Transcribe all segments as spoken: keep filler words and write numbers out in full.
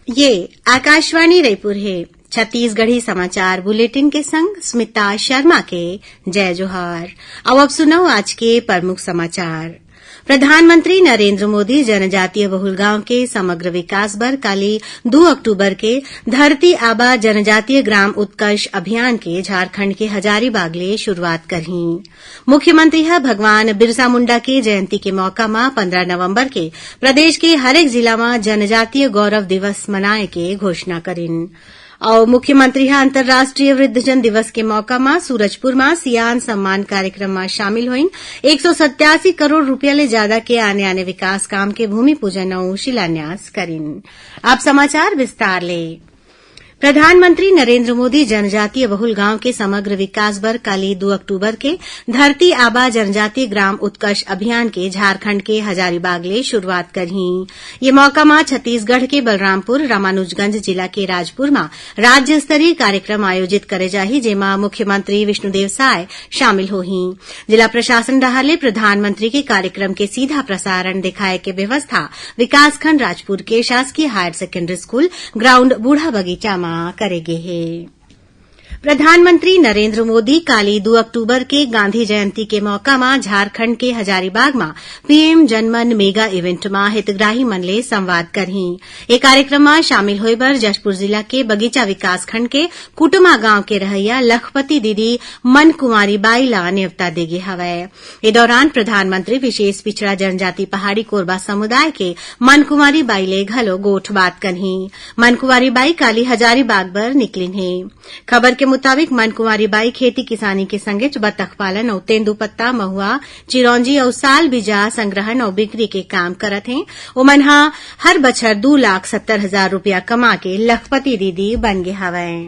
ये आकाशवाणी रायपुर हे। छत्तीसगढ़ी समाचार बुलेटिन के संग स्मिता शर्मा के जय जोहार। अउ अब सुनव आज के प्रमुख समाचार। प्रधानमंत्री नरेंद्र मोदी जनजातीय बहुल गांव के समग्र विकास बर काली दू अक्टूबर के धरती आबा जनजातीय ग्राम उत्कर्ष अभियान के झारखंड के हजारीबाग ले शुरुआत करहीं। मुख्यमंत्री ह भगवान बिरसा मुंडा के जयंती के मौका म पंद्रह नवंबर के प्रदेश के हरेक जिला म जनजातीय गौरव दिवस मनाए के घोषणा करिन। अउ मुख्यमंत्री ह अंतर्राष्ट्रीय वृद्धजन दिवस के मौका म सूरजपुर म सियान सम्मान कार्यक्रम म शामिल होइन। एक सौ सत्यासी करोड़ रुपया ले जादा के आने-आने विकास काम के भूमि पूजन अउ शिलान्यास करिन। अब समाचार विस्तार ले। प्रधानमंत्री नरेंद्र मोदी जनजातीय बहुल गांव के समग्र विकास बर काली दू अक्टूबर के धरती आबा जनजातीय ग्राम उत्कर्ष अभियान के झारखंड के हजारीबाग ले शुरुआत करहीं। ये मौका म छत्तीसगढ़ के बलरामपुर रामानुजगंज जिला के राजपुर म राज्य स्तरीय कार्यक्रम आयोजित करे जाही, जेमा मुख्यमंत्री विष्णुदेव साय शामिल होहीं। जिला प्रशासन डहार ले प्रधानमंत्री के कार्यक्रम के सीधा प्रसारण दिखाए के व्यवस्था विकासखंड राजपुर के शासकीय हायर सेकेंडरी स्कूल ग्राउंड बूढ़ा बगीचा म करे गे हे। प्रधानमंत्री नरेंद्र मोदी काली दू अक्टूबर के गांधी जयंती के मौका म झारखंड के हजारीबाग म पीएम जनमन मेगा इवेंट म हितग्राही मन ले संवाद करहीं। ए कार्यक्रम म शामिल होय बर जशपुर जिला के बगीचा विकासखंड के कुटुमा गांव के रहइया लखपति दीदी मन कुंवारी बाई ला नेवता दे गे हवय। ए दौरान प्रधानमंत्री विशेष पिछड़ा जनजाति पहाड़ी कोरबा समुदाय के मन कुंवारी बाई ले घलो गोठ बात करहीं। मन कुंवारी बाई काली हजारीबाग बर निकलिन हे। खबर के मुताबिक, मन कुंवारी बाई खेती किसानी के संगेच बतख पालन अउ तेंदूपत्ता, महुआ, चिरौंजी अउ साल बीजा संग्रहण अउ बिक्री के काम करत हें। ओमन ह हर बछर दू लाख सत्तर हजार रुपया कमा के लखपति दीदी बन गे हवय।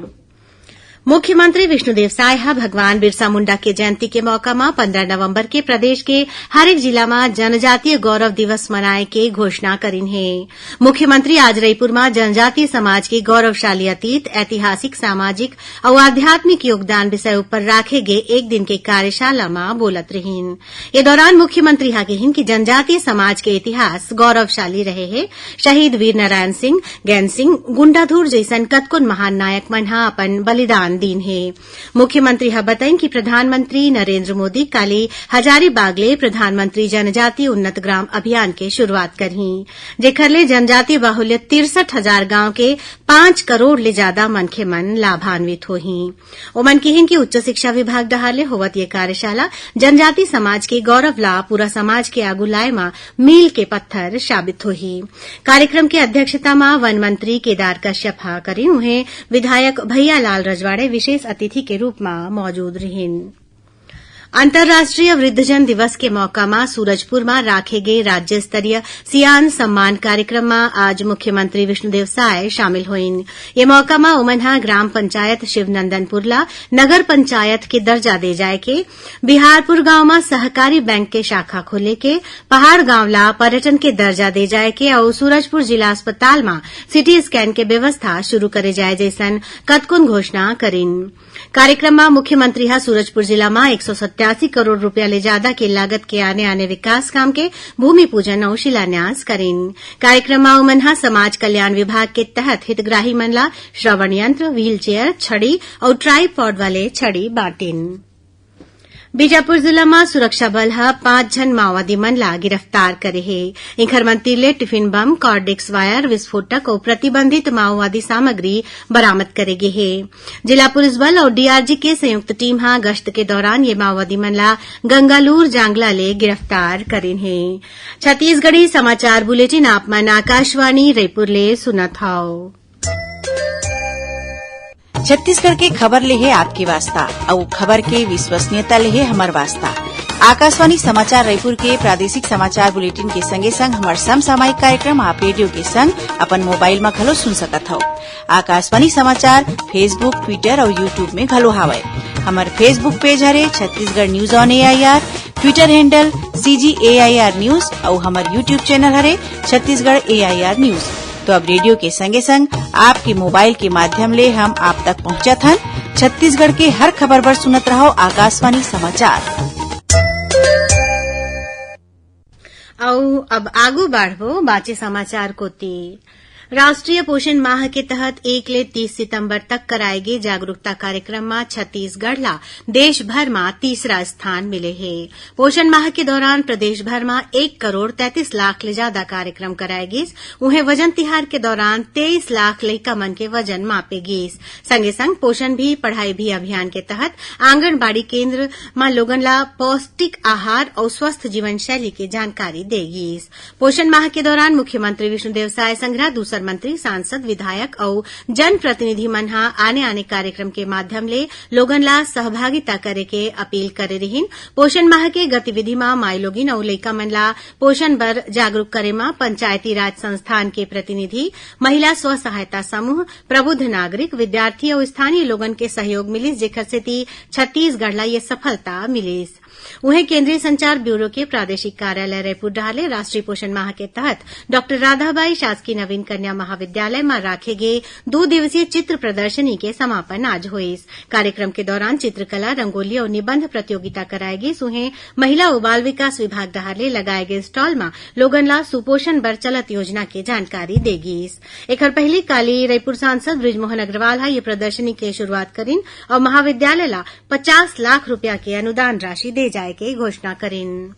मुख्यमंत्री विष्णुदेव साय ह भगवान बिरसा मुंडा के जयंती के मौका म पंद्रह नवंबर के प्रदेश के हर एक जिला म जनजातीय गौरव दिवस मनाए के घोषणा करिन हे। मुख्यमंत्री आज रईपुर म जनजातीय समाज के गौरवशाली अतीत, ऐतिहासिक, सामाजिक अउ आध्यात्मिक योगदान विषय उपर राखे गे एक दिन के कार्यशाला म बोलत रिहिन। ये दौरान मुख्यमंत्री ह किहिन कि जनजातीय समाज के इतिहास गौरवशाली रहे हे। शहीद वीर नारायण सिंह, गैन सिंह, गुंडाधुर जइसन कतकोन महान नायक मन ह अपन बलिदान दीन हे। मुख्यमंत्री ह बतइन कि प्रधानमंत्री नरेंद्र मोदी काली हजारीबाग ले प्रधानमंत्री जनजातीय उन्नत ग्राम अभियान के शुरुआत करहीं, जेखर ले जनजातीय बाहुल्य तिरसठ हजार गांव के पांच करोड़ ले जादा मनखे मन लाभान्वित होहीं। ओमन किहिन कि उच्च शिक्षा विभाग डहार ले होवत ये कार्यशाला जनजाति समाज के गौरव ला पूरा समाज के आगू लाए म मील के पत्थर साबित होही। कार्यक्रम के अध्यक्षता म वन मंत्री केदार कश्यप ह करिन। उहें, विधायक भैयालाल रजवाड़े विशेष अतिथि के रूप म मौजूद रिहिन। अंतर्राष्ट्रीय वृद्धजन दिवस के मौका म सूरजपुर म राखे गे राज्य स्तरीय सियान सम्मान कार्यक्रम म आज मुख्यमंत्री विष्णुदेव साय शामिल होइन। ये मौका म ओमन ह ग्राम पंचायत शिवनंदनपुर ल नगर पंचायत के दर्जा दे जाय के, बिहारपुर गांव म सहकारी बैंक के शाखा खोले के, पहाड़ गांव ल पर्यटन के दर्जा दे जाय के अउ सूरजपुर जिला अस्पताल म सीटी स्कैन के व्यवस्था शुरू करे जाय जइसन कतकोन घोषणा करिन। कार्यक्रम म मुख्यमंत्री ह सूरजपुर जिला म एक सौ सत्यासी करोड़ रुपया ले जादा के लागत के आने-आने विकास काम के भूमि पूजन अउ शिलान्यास करिन। कार्यक्रम म उमन ह समाज कल्याण विभाग के तहत हितग्राही मन ला श्रवण यंत्र, व्हील चेयर, छड़ी अउ ट्राईपॉड वाले छड़ी बांटिन। बीजापुर जिला म सुरक्षा बल ह पांच झन माओवादी मन ला गिरफ्तार करे हे। इंखर मन तीर ले टिफिन बम, कॉर्डेक्स वायर, विस्फोटक अउ प्रतिबंधित माओवादी सामग्री बरामद करे गे हे। जिला पुलिस बल अउ डीआरजी के संयुक्त टीम ह गश्त के दौरान ये माओवादी मन ला गंगालूर जांगला ले गिरफ्तार करिन हे। छत्तीसगढ़ी समाचार बुलेटिन आप मन आकाशवाणी रायपुर ले सुनत हव। छत्तीसगढ़ के खबर ले हे आपके वास्ता, अउ खबर के विश्वसनीयता ले हे हमर वास्ता। आकाशवाणी समाचार रायपुर के प्रादेशिक समाचार बुलेटिन के संगे संग हमर समसामयिक कार्यक्रम आप रेडियो के संग अपन मोबाइल म घलो सुन सकत हव। आकाशवाणी समाचार Facebook, Twitter अउ YouTube में घलो हावय। हमर Facebook पेज हरे Chhattisgarh news on AIR, Twitter handle CG AIR news अउ हमर YouTube चैनल हरे छत्तीसगढ़ एआईआर न्यूज। तो अब रेडियो के संगे संग आपके मोबाइल के माध्यम ले हम आप तक पहुंचत हन। छत्तीसगढ़ के हर खबर बर सुनत रहव आकाशवाणी समाचार। अउ अब आगू बाढ़बो बाचे समाचार कोति। राष्ट्रीय पोषण माह के तहत एक ले तीस सितंबर तक कराए गे जागरूकता कार्यक्रम म छत्तीसगढ़ ला देश भर म तीसरा स्थान मिले हे। पोषण माह के दौरान प्रदेश भर म एक करोड़ तैंतीस लाख ले जादा कार्यक्रम कराए गिस। उहें, वजन तिहार के दौरान तेईस लाख लइका मन के वजन मापे गिस। संगे संग पोषण भी पढ़ाई भी अभियान के तहत आंगनबाड़ी केंद्र म लोगन ला पौष्टिक आहार अउ स्वस्थ जीवन शैली के जानकारी दे गिस। पोषण माह के दौरान मुख्यमंत्री विष्णुदेव साय संघरा दूसर मंत्री, सांसद, विधायक अउ जनप्रतिनिधि मन ह आने-आने कार्यक्रम के माध्यम ले लोगन ला सहभागिता करे के अपील करे रिहीन। पोषण माह के गतिविधि म माईलोगिन अउ लइका मन ला पोषण बर जागरूक करे म पंचायती राज संस्थान के प्रतिनिधि, महिला स्व सहायता समूह, प्रबुद्ध नागरिक, विद्यार्थी अउ स्थानीय लोगन के सहयोग मिलिस, जेखर सेती छत्तीसगढ़ ला ये सफलता मिलिस। उहें, केंद्रीय संचार ब्यूरो के प्रादेशिक कार्यालय रायपुर डहार ले राष्ट्रीय पोषण माह के तहत डॉक्टर राधाबाई शासकीय नवीन कन्या महाविद्यालय म राखे गे दू दिवसीय चित्र प्रदर्शनी के समापन आज होइस। कार्यक्रम के दौरान चित्रकला, रंगोली अउ निबंध प्रतियोगिता कराए गिस। उहें, महिला अउ बाल विकास विभाग डहार ले लगाए गे स्टॉल म लोगन ला सुपोषण बर चलत योजना के जानकारी दे गिस। एखर पहिली काली रायपुर सांसद बृजमोहन अग्रवाल ह ये प्रदर्शनी के शुरुआत करिन अउ महाविद्यालय ला पचास लाख रुपया के अनुदान राशि दे जाए के घोषणा करिन।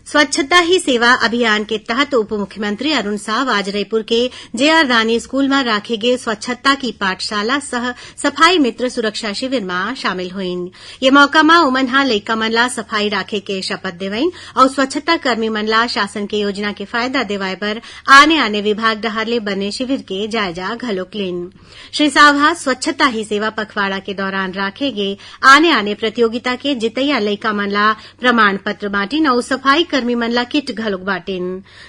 स्वच्छता ही सेवा अभियान के तहत उप मुख्यमंत्री अरुण साव आज रायपुर के जेआर रानी स्कूल म राखे गे स्वच्छता की पाठशाला सह सफाई मित्र सुरक्षा शिविर म शामिल होइन। ये मौका म उमन ह लइका मन ला सफाई राखे के शपथ देवइन अउ स्वच्छता कर्मी मन ला शासन के योजना के फायदा देवाय बर आने-आने विभाग डहार ले बने शिविर के जायजा घलोक लीन। श्री साव ह स्वच्छता ही सेवा पखवाड़ा के दौरान राखे गे आने-आने प्रतियोगिता के जितैया लइका मन ला प्रमाण पत्र बांटिन अउ सफाई कर्मी मन ला किट घलोक बांटिन।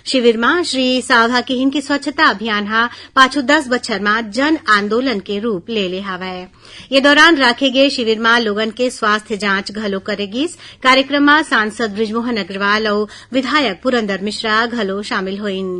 शिविर म श्री साव ह किहिन कि स्वच्छता अभियान ह पाछू दस बछर म जन आंदोलन के रूप ले ले हावय। ये दौरान राखे गे शिविर म लोगन के स्वास्थ्य जांच घलो करे गिस। कार्यक्रम म सांसद बृजमोहन अग्रवाल अउ विधायक पुरंदर मिश्रा घलो शामिल होइन।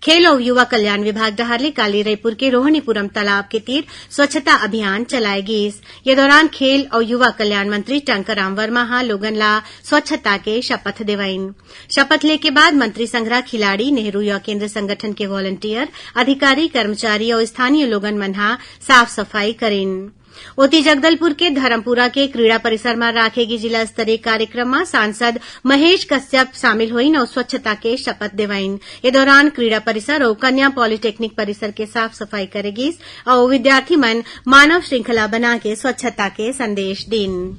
खेल अउ युवा कल्याण विभाग डहार ले काली रायपुर के रोहिणीपुरम तालाब के तीर स्वच्छता अभियान चलाए गिस। ये दौरान खेल अउ युवा कल्याण मंत्री टंकाराम वर्मा ह लोगन ला स्वच्छता के शपथ देवाइन। शपथ लेके बाद मंत्री संघरा खिलाड़ी, नेहरू युवा केंद्र संगठन के वॉलंटियर, अधिकारी, कर्मचारी अउ स्थानीय लोगन मन ह साफ सफाई करिन। ओती जगदलपुर के धर्मपुरा के क्रीड़ा परिसर म राखे गे जिला स्तरीय कार्यक्रम म सांसद महेश कश्यप शामिल होइन अउ स्वच्छता के शपथ देवाइन। ए दौरान क्रीड़ा परिसर अउ कन्या पॉलिटेक्निक परिसर के साफ सफाई करे गिस अउ विद्यार्थी मन मानव श्रृंखला बना के स्वच्छता के संदेश दिन।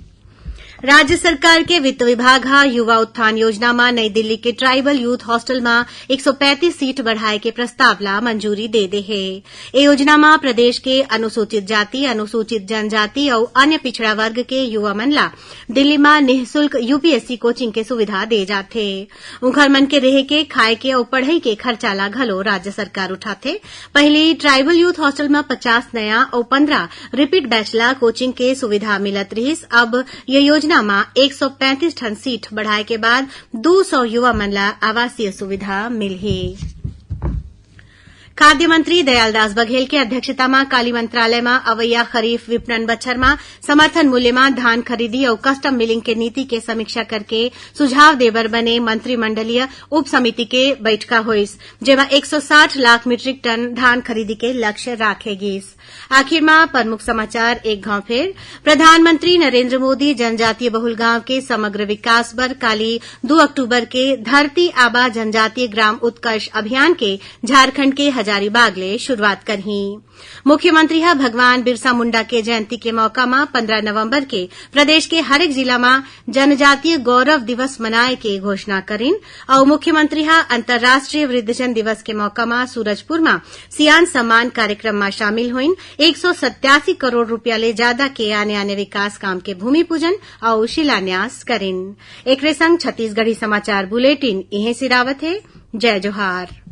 राज्य सरकार के वित्त विभाग ह युवा उत्थान योजना म नई दिल्ली के ट्राइबल यूथ हॉस्टल म एक सौ पैंतीस सीट बढ़ाए के प्रस्ताव ला मंजूरी दे दे हे। ए योजना म प्रदेश के अनुसूचित जाति, अनुसूचित जनजाति अउ अन्य पिछड़ा वर्ग के युवा मन ला दिल्ली म निःशुल्क यूपीएससी कोचिंग के सुविधा दे जाथे। उंखर मन के रेहे के, खाए के अउ पढ़ई के खर्चा ला घलो राज्य सरकार उठाथे। पहिली ट्राइबल यूथ हॉस्टल म पचास नया अउ पंद्रह रिपीट बैच ला कोचिंग के सुविधा मिलत रिहिस। अब ये योजना म एक सौ पैंतीस ठन सीट बढ़ाए के बाद दू सौ युवा मन ला आवासीय सुविधा मिलही। खाद्य मंत्री दयालदास बघेल के अध्यक्षता म काली मंत्रालय म अवइया खरीफ विपणन बछर म समर्थन मूल्य म धान खरीदी अउ कस्टम मिलिंग के नीति के समीक्षा करके सुझाव दे बर बने मंत्रिमंडलीय उप समिति के बइठका होइस, जेमा एक सौ साठ लाख मीट्रिक टन धान खरीदी के लक्ष्य राखे गिस। आखिर म प्रमुख समाचार एक घांव फेर। प्रधानमंत्री नरेंद्र मोदी जनजातीय बहुल गांव के समग्र विकास बर काली दू अक्टूबर के धरती आबा जनजातीय ग्राम उत्कर्ष अभियान के झारखंड के हजारीबाग ले शुरुआत करही। मुख्यमंत्री ह भगवान बिरसा मुंडा के जयंती के मौका म पंद्रह नवंबर के प्रदेश के हरेक जिला म जनजातीय गौरव दिवस मनाए के घोषणा करिन अउ मुख्यमंत्री ह अंतर्राष्ट्रीय वृद्धजन दिवस के मौका म सूरजपुर म सियान सम्मान कार्यक्रम म शामिल होइन। एक सौ सत्यासी करोड़ रुपया ले जादा के आने-आने विकास काम के भूमि पूजन अउ शिलान्यास करिन। एकरे संग छत्तीसगढ़ी समाचार बुलेटिन इहें सिरावत हे। जय जोहार।